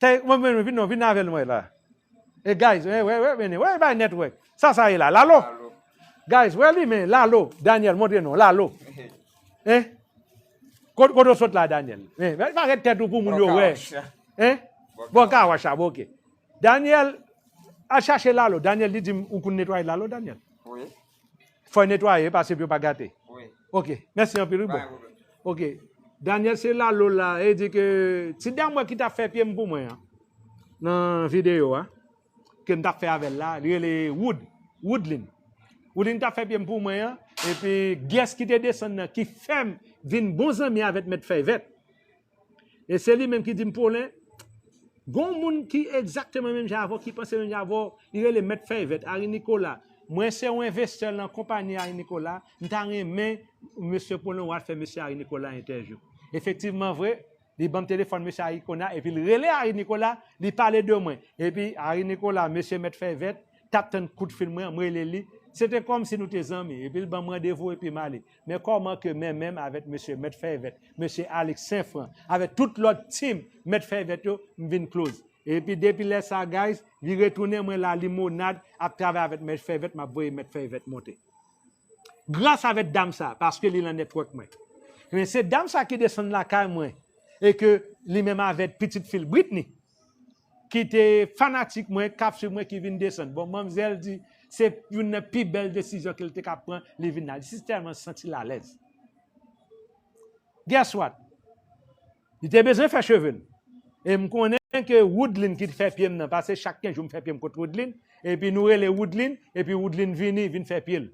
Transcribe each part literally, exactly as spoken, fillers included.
Tèy, mwen, mwen, vin non, vin avè l mwen la. E guys, wè, wè, wè, vini, wè, bay network. Sa, sa ye la, Lalo. Lalo. Guys, wè li, men, Lalo. Daniel, montre non, Lalo. Hein? Kote, kote w sot la, Daniel? Hein? Pa ret tèt ou pou moun yo wè. Hein? Bon, ka wach la, bon, ok. Daniel, al chache Lalo. Daniel, li di m, ou konn netwaye Lalo, Daniel? Wi. Fò netwaye, pase pou yo pa gate. Wi. Ok, mèsi anpil, wi, bon. Pa gen pwoblèm. Ok. Daniel, se Lalo la, e di ke ti dam wè ki t ap fè pye m pou mwen an, nan videyo a, ke m t ap fè avè l la, li rele Wood, Woodlin. Woodlin t ap fè pye m pou mwen an, epi guest ki te desann nan, ki fè m vin bon zanmi avèk Mèt Fèy Vèt. E se li menm ki di m, Paulin, gon moun ki egzakteman menm jan avè w, ki panse menm jan avè w, li rele Mèt Fèy Vèt, Harry Nicolas. Mwen se yon envestè nan konpayi Harry Nicolas, m ta renmen mesye Paulin Ward fè mesye Harry Nicolas entèvyou. Efektivman vre, li ban m telefòn mesye Harry Nicolas, epi l rele Harry Nicolas, li pale de mwen. Epi Harry Nicolas, mesye Mèt Fèy Vèt, t ap tann kout fil mwen, mwen rele li. Se te kòmsi nou te zanmi, epi l ban m randevou, epi m ale. Men kòman ke men menm avèk mesye Mèt Fèy Vèt, mesye Alex Senfran, avèk tout lòt team Mèt Fèy Vèt yo, m vin close. Epi depi lè sa, guys, li retounen mwen la, limonad, ap travay avèk Mèt Fèy Vèt, m ap voye Mèt Fèy Vèt monte. Gras avèk dam sa, paske li nan network mwen. Men se dam sa ki desann lakay mwen, e ke li menm avèk pitit fi l, Britney, ki te fanatik mwen, k ap swiv mwen, ki vin desann. Bon, manmzèl di, se youn nan pi bèl desizyon ke l te ka pran, li vin la. Li si tèlman santi l alèz. Guess what? Li te bezwen fè cheve l. E m konnen ke Woodlin ki fè pye m nan, paske chak kenz jou m fè pye m kot Woodlin, epi nou rele Woodlin, epi Woodlin vini, vin fè pye l.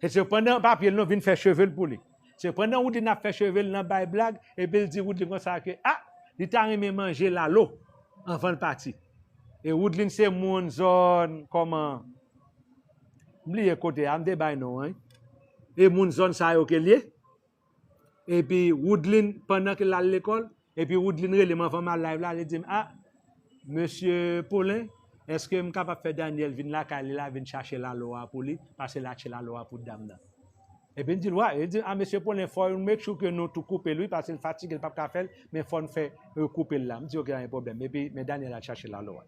E se pandan pa pye l non, vin fè cheve l pou li. Se pandan Woodlin ap fè cheve l nan bay blag, epi l di Woodlin konsa ke, ah, li ta renmen manje Lalo anvan l pati. E Woodlin se moun zòn, kòman? M bliye kote a, m te bay non an. E moun zòn sa yo ke l ye. Epi Woodlin, pandan ke l al lekòl, epi Woodlin rele m anvan m al live la, li di m, ah, mesye Paulin, èske m kapab fè Daniel vin lakay li la, vin chache Lalo a pou li, paske l achte Lalo a pou dam nan. Epi m di l, wa, li di, ah, mesye Paulin, fò nou make sure ke nou tou koupe l, wi, paske l fatige, l p ap ka fè l, men fò n fè, euh, koupe l la. M di, ok, pa gen pwoblèm. Epi, men Daniel al chache Lalo a.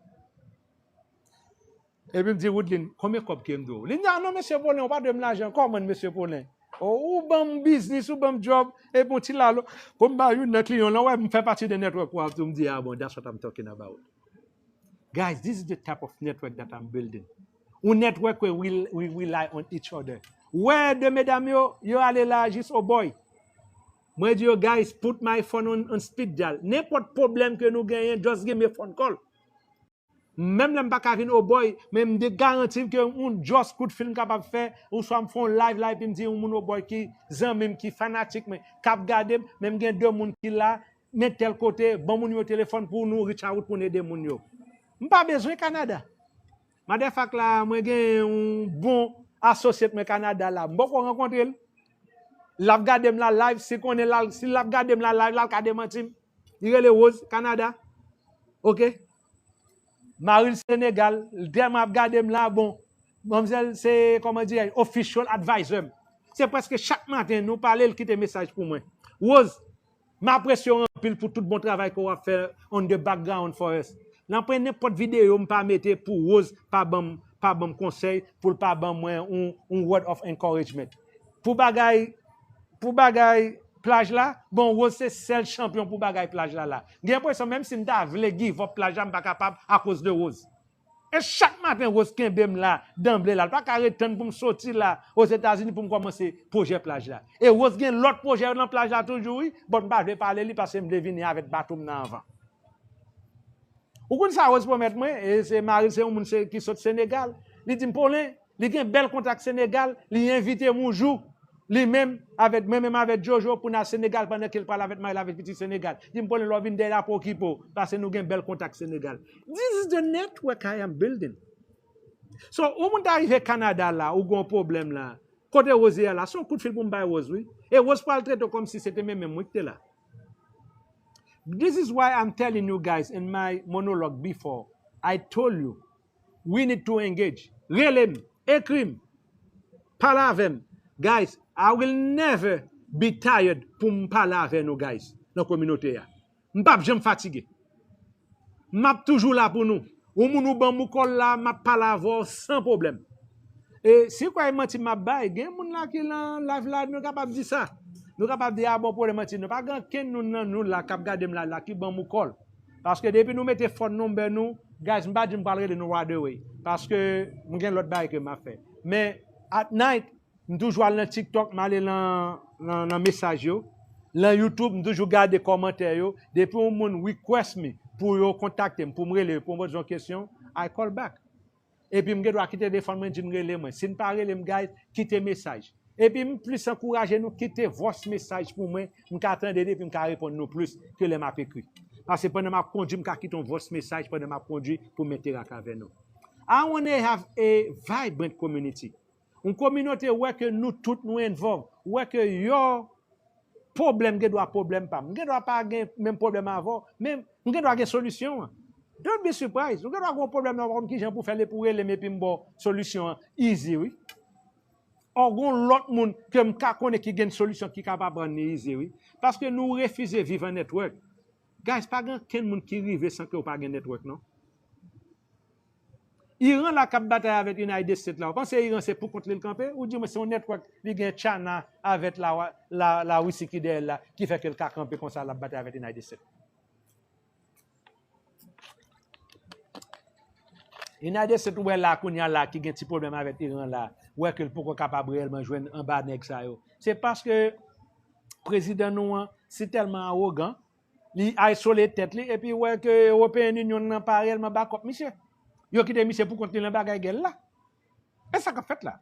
Epi m di, Woodlin, konbyen kòb ke m dwe w? Li di, ah non, mesye Paulin, ou pa dwe m lajan. Kòman, mesye Paulin? O, ou ban m biznis, ou ban m djòb, epi yon ti Lalo. Pou m ba youn nan kliyan w lan, wè, m fè pati de network ou a tou, m di, ah bon, that's what I'm talking about. Guys, this is the type of network that I'm building. Un network where we, we rely on each other. Wè de medam yo, yo ale la jis, oh boy. Mwen di yo, guys, put my phone on, on speed dial. Nenpòt pwoblèm ke nou genyen, just give me a phone call. Menm lè m pa ka vin, oh boy, men m de garanti ke yon just kout fil m kapab fè, oswa m fè yon live la, epi m di yon moun, oh boy, ki zanmi m, ki fanatik mwen, k ap gade m, men m gen de moun ki la, men tèl kote, ban moun yo telefòn pou nou reach out pou n ede moun yo. M pa bezwen Kanada. Madèfak la, mwen gen yon bon asosyet mwen Kanada la. M poko rankontre l. L ap gade m la live, si konnen l al, si l ap gade m la live, l al ka demanti m. Li rele Rose, Kanada. Ok? Mari l Senegal, li tèlman ap gade m la, bon. Manmzèl se, kòman dirè, official advisor m. Se prèske chak maten nou pale, l kite mesaj pou mwen. Rose, m apresye w anpil pou tout bon travay ke w ap fè on the background for us. Nan pwen nenpòt videyo m pa mete pou Rose pa ban m, pa ban m konsèy, pou l pa ban mwen yon, yon word of encouragement. Pou bagay, pou bagay plaj la, bon, Rose se sèl chanpyon pou bagay plaj la la. M gen enpresyon, menm si m ta vle give up plaj la, m pa kapab akoz de Rose. E chak maten, Rose kenbe m la, danble la. L pa ka ret tann pou m soti la, Ozetazini, pou m kòmanse pwojè plaj la. E Rose gen lòt pwojè nan plaj la toujou, wi. Bon, m pa vle pale li, paske m vle vini avèk bato m nan anvan. Ou konn sa Rose pwomèt mwen? E se mari l, se yon moun se, ki sot Senegal. Li di m, Paulin, li gen bèl kontak Senegal, li envite m yon jou, li menm, avèk, mwen menm avèk Jojo, pou n al Senegal pandan ke l pral avèk mari l, avèk pitit Senegal. Di m, Paulin, lè w vin dèyè la, pa okipe w, paske nou gen bèl kontak Senegal. This is the network I am building. So, ou moun ta rive Kanada la, ou gen yon pwoblèm la, kote Rose ye a la, se yon kout fil pou m bay Rose, wi. E Rose pral trete w kòmsi se te menm menm mwen ki te la. This is why I'm telling you guys in my monologue before, I told you, we need to engage. Rele m, ekri m, pale avè m. Guys, I will never be tired pou m pale avè nou, guys, nan kominote a. M p ap janm fatige. M ap toujou la pou nou. Yon moun ou ban m ou kòl la, m ap pale avè w san pwoblèm. E si w kwè e manti m ap bay, gen moun la ki nan live la, nou kapab di sa. Nou kapab di, a bon, pwoblèm manti. Nou pa gen ankenn nou nan nou la k ap gade m la, la ki ban m ou kòl. Paske depi nou mete phone number nou, guys, m pa di m pral rele nou right away. Paske m gen lòt bagay ke m ap fè. Men, at night, m toujou al nan TikTok, m ale nan, nan, nan mesaj yo. Nan YouTube, m toujou gade kòmantè yo. Depi yon moun request me pou yo kontakte m, pou m rele yo, pou m poze yon kesyon, I call back. Epi m gen dwa kite telefòn mwen, di m rele mwen. Si n pa rele m, guys, kite mesaj. Epi m plis ankouraje nou kite voice message pou mwen, m ka tande l epi m ka reponn nou plis ke lè m ap ekri. Paske pandan m ap kondui, m ka kite yon voice message pandan m ap kondui pou m enterak avè nou. I wanna have a vibrant community. Yon kominote wè ke nou tout nou involve, wè ke yo pwoblèm gen dwa pwoblèm pa m. M gen dwa pa gen menm pwoblèm avè w, men m gen dwa gen solisyon an. Don't be surprised. Ou gen dwa gen yon pwoblèm nan, ou pa konn kijan pou fè l epi w rele m epi m ba w solisyon an easy, wi. Or gen lòt moun ke m ka konnen ki gen solisyon ki kapab rann li easy, wi. Paske nou refize viv an network. Guys, pa gen ankenn moun ki rive san ke w pa gen network, non. Iran la k ap batay avèk United States la, ou panse Iran se pou kont li l kanpe? Ou di mwen se yon network li gen China avèk la, la, la Russie ki dèyè l la, ki fè ke l ka kanpe konsa l ap batay avèk United States. United States ou wè la kounye a la ki gen ti pwoblèm avèk Iran la, ou wè ke l poko kapab reyèlman jwenn anba nèg sa yo. Se paske prezidan nou an si tèlman awogan, li aysole tèt li, epi wè ke European Union nan pa reyèlman bakòp misye. Yo kite misye pou kont li nan bagay gèl la. E sa k ap fèt la.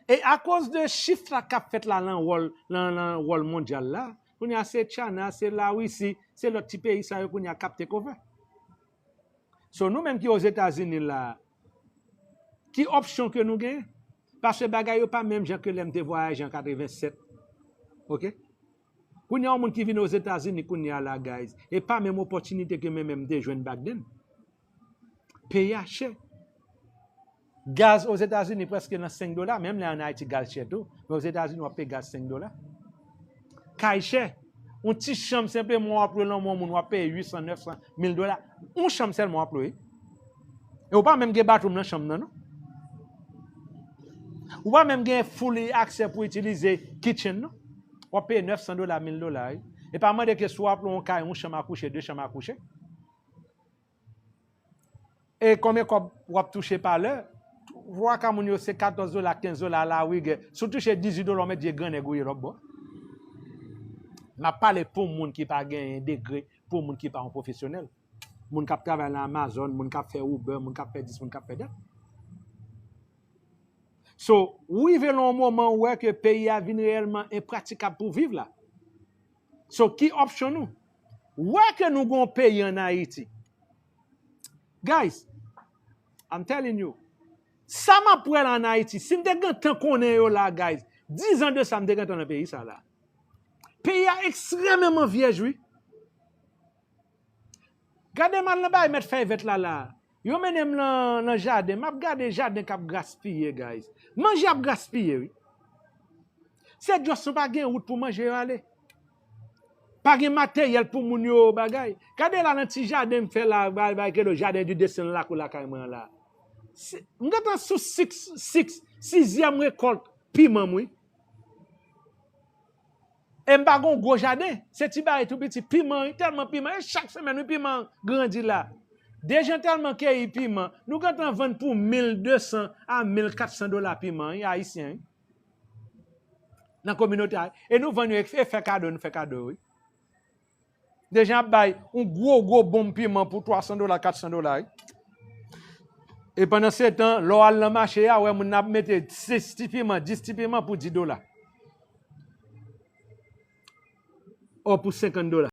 E akoz de shift la k ap fèt la nan wòl, nan, nan wòl mondyal la, kounye a se China, se Larisi, se lòt ti peyi sa yo kounye a k ap take over. So nou menm ki Ozetazini la, ki opsyon ke nou gen? Paske bagay yo pa menm jan ke lè m te vwayaje an katrevennsèt. Oke? Kounye a yon moun ki vin Ozetazini kounye a la, guys, e pa menm opòtinite ke mwen menm m te jwenn back then. Peyi a chè. Gaz Ozetazini prèske nan senk dola, menm lè an Ayiti gaz chè tou, men Ozetazini w ap peye gaz senk dola. Kay chè. Yon ti chanm senpleman w ap lwe nan men yon moun, w ap peye uit san, nèf san, mil dola. Yon chanm sèlman w ap lwe. E w pa menm gen bathroom nan chanm nan, non. Ou pa menm gen fully aksè pou itilize kitchen, non. W ap peye nèf san dola, mil dola, wi. E pa mande ke si w ap lwe yon kay, yon chanm a kouche, de chanm a kouche. E konbyen kòb w ap touche pa lè? Twa ka moun yo se katòz dola, kenz dola la, wi, gè. Si w touche dizuit dola, w mèt di e grannèg ou ye lòt bò. M ap pale pou moun ki pa genyen degre, pou moun ki pa yon pwofesyonèl. Moun k ap travay nan Amazon, moun k ap fè Uber, moun k ap fè dis, moun k ap fè dat. So, ou rive nan yon moman ou wè ke peyi a vin reyèlman enpratikab pou viv la. So, ki opsyon nou? Ou wè ke nou gen yon peyi ann Ayiti. Guys, I'm telling you, sa m ap wè la ann Ayiti, si m te gentan konnen yo la, guys, diz an de sa, m te gentan nan peyi sa la. Peyi a ekstrèmeman vyèj, wi. Gade m al nan bay mèt fèy vèt la la. Yo mennen m nan, nan jaden. M ap gade jaden k ap gaspiye, guys. Manje ap gaspiye, wi. Se just nou pa gen wout pou manje yo ale. Pa gen materyèl pou moun yo bagay. Gade la nan ti jaden m fè la, bay, bay, kele jaden di desann lakou lakay mwen an la. Se, m gentan sou six, six, sizyèm rekòlt piman m, wi. E m pa gen yon gwo jaden. Se ti bagay tou piti. Piman, wi, tèlman piman. E chak semèn, wi, piman grandi la. Dejan tèlman keyi piman. Nou gentan vann pou mil de san a mil kat san dola piman, wi, ayisyen, wi. Nan kominote a. E nou vann yo e fè kado, nou fè kado, wi. Dejan ap bay yon gwo, gwo bonm piman pou twa san dola, kat san dola, wi. E pandan se tan, lè w al nan mache a, wè moun nan ap mete sis ti piman, dis ti piman pou dis dola. Or pou senkant dola.